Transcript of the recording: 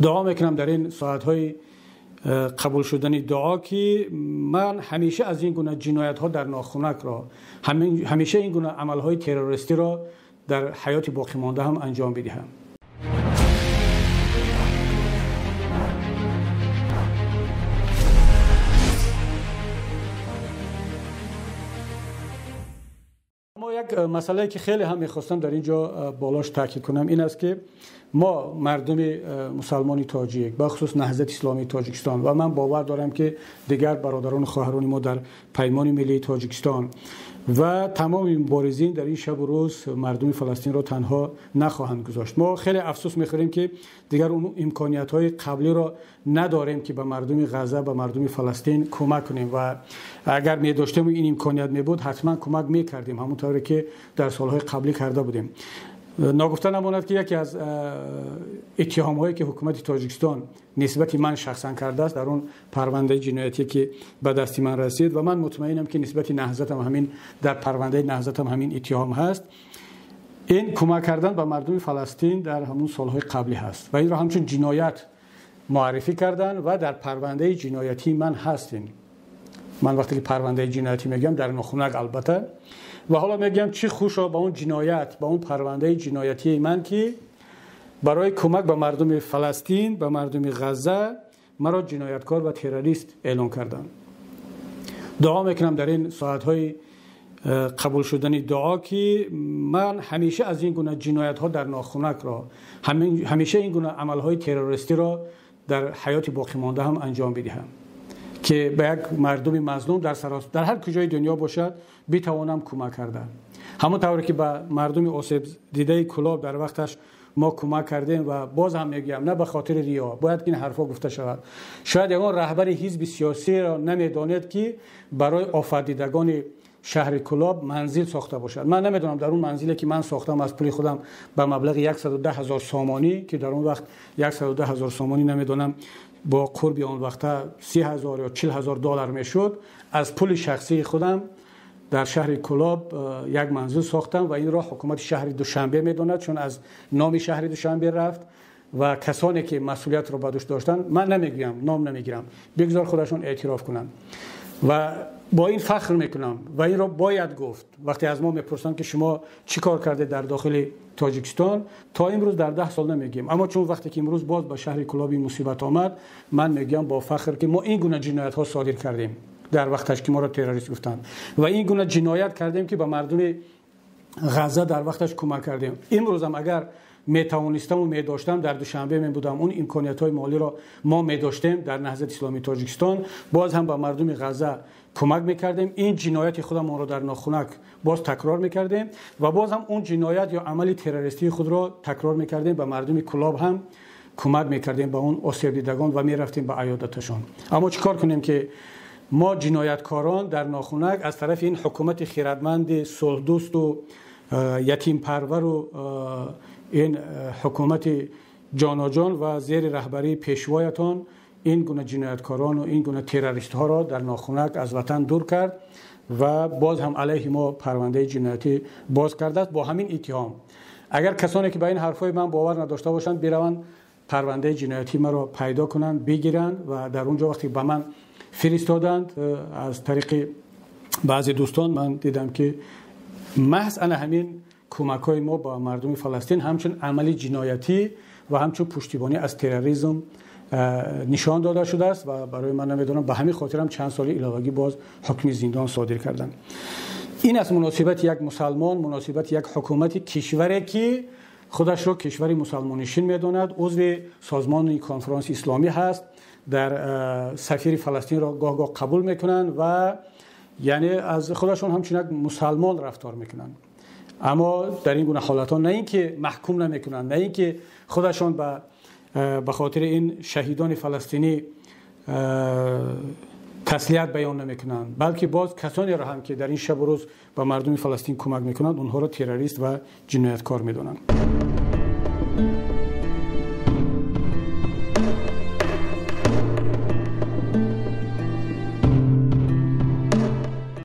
Дуо мекунам дар ин соатҳои қабул шудани дуо, ки ман ҳамеша аз ин гуна ҷиноятҳо дар нохунакро, ҳамеша ин гуна амалҳои террористиро дар ҳаёти боқимонда ҳам анҷом бидиҳам. Аммо як масъалае ки хеле ҳам мехостам дар ин ҷо болош таъкид кунам ин аст, ки мо мардуми мусалмони тоҷик, бахусус Наҳзати Исломии Тоҷикистон, ва ман бовар дорам, ки дигар бародарону хоҳарони мо дар Паймони Миллии Тоҷикистон ва тамоми муборизин дар ин шабу рӯз мардуми Фаластинро танҳо нахоҳанд гузошт. Мо хеле афсӯс мехӯрем, ки дигар он имкониятҳои қаблиро надорем, ки ба мардуми Ғазза, ба мардуми Фаластин кӯмак кунем, ва агар медоштем, ин имконият мебуд, ҳатман кӯмак мекардем, ҳамон тавре ки дар солҳои қаблӣ карда будем. Ногуфта намонад, ки яке аз иттиҳомҳое ки ҳукумати Тоҷикистон нисбати ман шахсан кардааст дар он парвандаи ҷиноятие ки ба дасти ман расид, ва ман мутмаинам, ки нисбати Наҳзатам ҳамин, дар парвандаи Наҳзатам ҳамин иттиҳом ҳаст, ин кӯмак кардан ба мардуми Фаластин дар ҳамун солҳои қаблӣ ҳаст ва инро ҳамчун ҷиноят муаррифӣ карданд ва дар парвандаи ҷиноятии ман ҳастин. Ман вақте ки парвандаи ҷиноятӣ мегӯям, дар нохунак албатта, ва ҳоло мегӯям, чӣ хушо ба он ҷиноят, ба он парвандаи ҷиноятии ман, ки барои кӯмак ба мардуми Фаластин, ба мардуми Ғазза маро ҷинояткор ва террорист эълон карданд. Дуо мекунам дар ин соатҳои қабул шудани дуо, ки ман ҳамеша аз ин гуна ҷиноятҳо дар нохунакро, ҳамеша ин гуна амалҳои террористиро дар ҳаёти боқимонда ҳам анҷом бидиҳам, ки ба як мардуми мазлум дар ҳар куҷои дунё бошад битавонам кӯмак кардан. Ҳамон тавре ки ба мардуми осебдидаи Кӯлоб дар вақташ мо кӯмак кардем, ва боз ҳам мегӯям, на ба хотири риё, бояд ки ин ҳарфҳо гуфта шавад. Шояд ягон раҳбари ҳизби сиёсиро намедонед, ки барои офатдидагони шаҳри Кӯлоб манзил сохта бошад. Ман намедонам, дар он манзиле ки ман сохтам аз пули худам ба маблағи 110 000 сомонӣ, ки дар он вақт 110 000 сомонӣ, намедонам, бо қурби он вақта 30 000 ё 40 000 доллар мешуд, аз пули шахсии худам дар шаҳри Кӯлоб як манзил сохтам ва инро ҳукумати шаҳри Душанбе медонад, чун аз номи шаҳри Душанбе рафт ва касоне ки масъулиятро ба дӯш доштанд, ман намегӯям, ном намегирам, бигзор худашон эътироф кунанд. Ва бо ин фахр мекунам ва инро бояд гуфт. Вақте аз мо мепурсанд, ки шумо чӣ кор кардед дар дохили Тоҷикистон то имрӯз дар 10 сол, намегӯем. Аммо чун вақте ки имрӯз боз ба шаҳри Кӯлоби мусибат омад, ман мегӯям бо фахр, ки мо ин гуна ҷиноятҳо содир кардем дар вақташ, ки моро террорист гуфтанд, ва ин гуна ҷиноят кардем, ки ба мардуми Ғазза дар вақташ кӯмак кардем. Имрӯзам агар метавонистаму медоштам, дар Душанбе мебудам, он имкониятҳои молиро мо медоштем дар Наҳзати Исломии Тоҷикистон, боз ҳам ба мардуми Ғазза кӯмак мекардем, ин ҷинояти худамонро дар нохунак боз такрор мекардем ва боз ҳам он ҷиноят ё амали террористии худро такрор мекардем, ба мардуми Кӯлоб ҳам кӯмак мекардем, ба он осебдидагон, ва мерафтем ба аёдаташон. Аммо чӣ кор кунем, ки мо ҷинояткорон дар нохунак аз тарафи ин ҳукумати хирадманди сулҳдӯсту ятимпарвару ин ҳукумати ҷоноҷон ва зери раҳбарии пешвоятон ин гуна ҷинояткорону ин гуна террористҳоро дар нохунак аз ватан дур кард ва боз ҳам алайҳи мо парвандаи ҷиноятӣ боз кардааст бо ҳамин иттиҳом. Агар касоне ки ба ин ҳарфҳои ман бовар надошта бошанд, бираванд, парвандаи ҷиноятӣ маро пайдо кунанд, бигиранд. Ва дар он ҷо вақте ба ман фиристоданд аз тариқи баъзе дӯстон, ман дидам, ки маҳз ана ҳамин кӯмакҳои мо ба мардуми Фаластин ҳамчун амали ҷиноятӣ ва ҳамчун пуштибонӣ аз терроризм нишон дода шудааст ва барои ман, намедонам, ба ҳамин хотирам чанд соли иловагӣ боз ҳукми зиндон содир карданд. Ин аст муносибати як мусалмон, муносибати як ҳукумати кишваре, ки худашро кишвари мусалмоннишин медонад, узви созмони конфронси исломӣ ҳаст, дар сафири Фаластинро гоҳ-гоҳ қабул мекунанд ва яъне аз худашон ҳамчун як мусалмон рафтор мекунанд. Аммо дар ин гуна ҳолатҳо на ин ки маҳкум намекунанд, на ин ки худашон ба хотири ин шаҳидони фаластинӣ таслият баён намекунанд, балки боз касонеро ҳам, ки дар ин шабу рӯз ба мардуми Фаластин кӯмак мекунанд, онҳоро террорист ва ҷинояткор медонанд.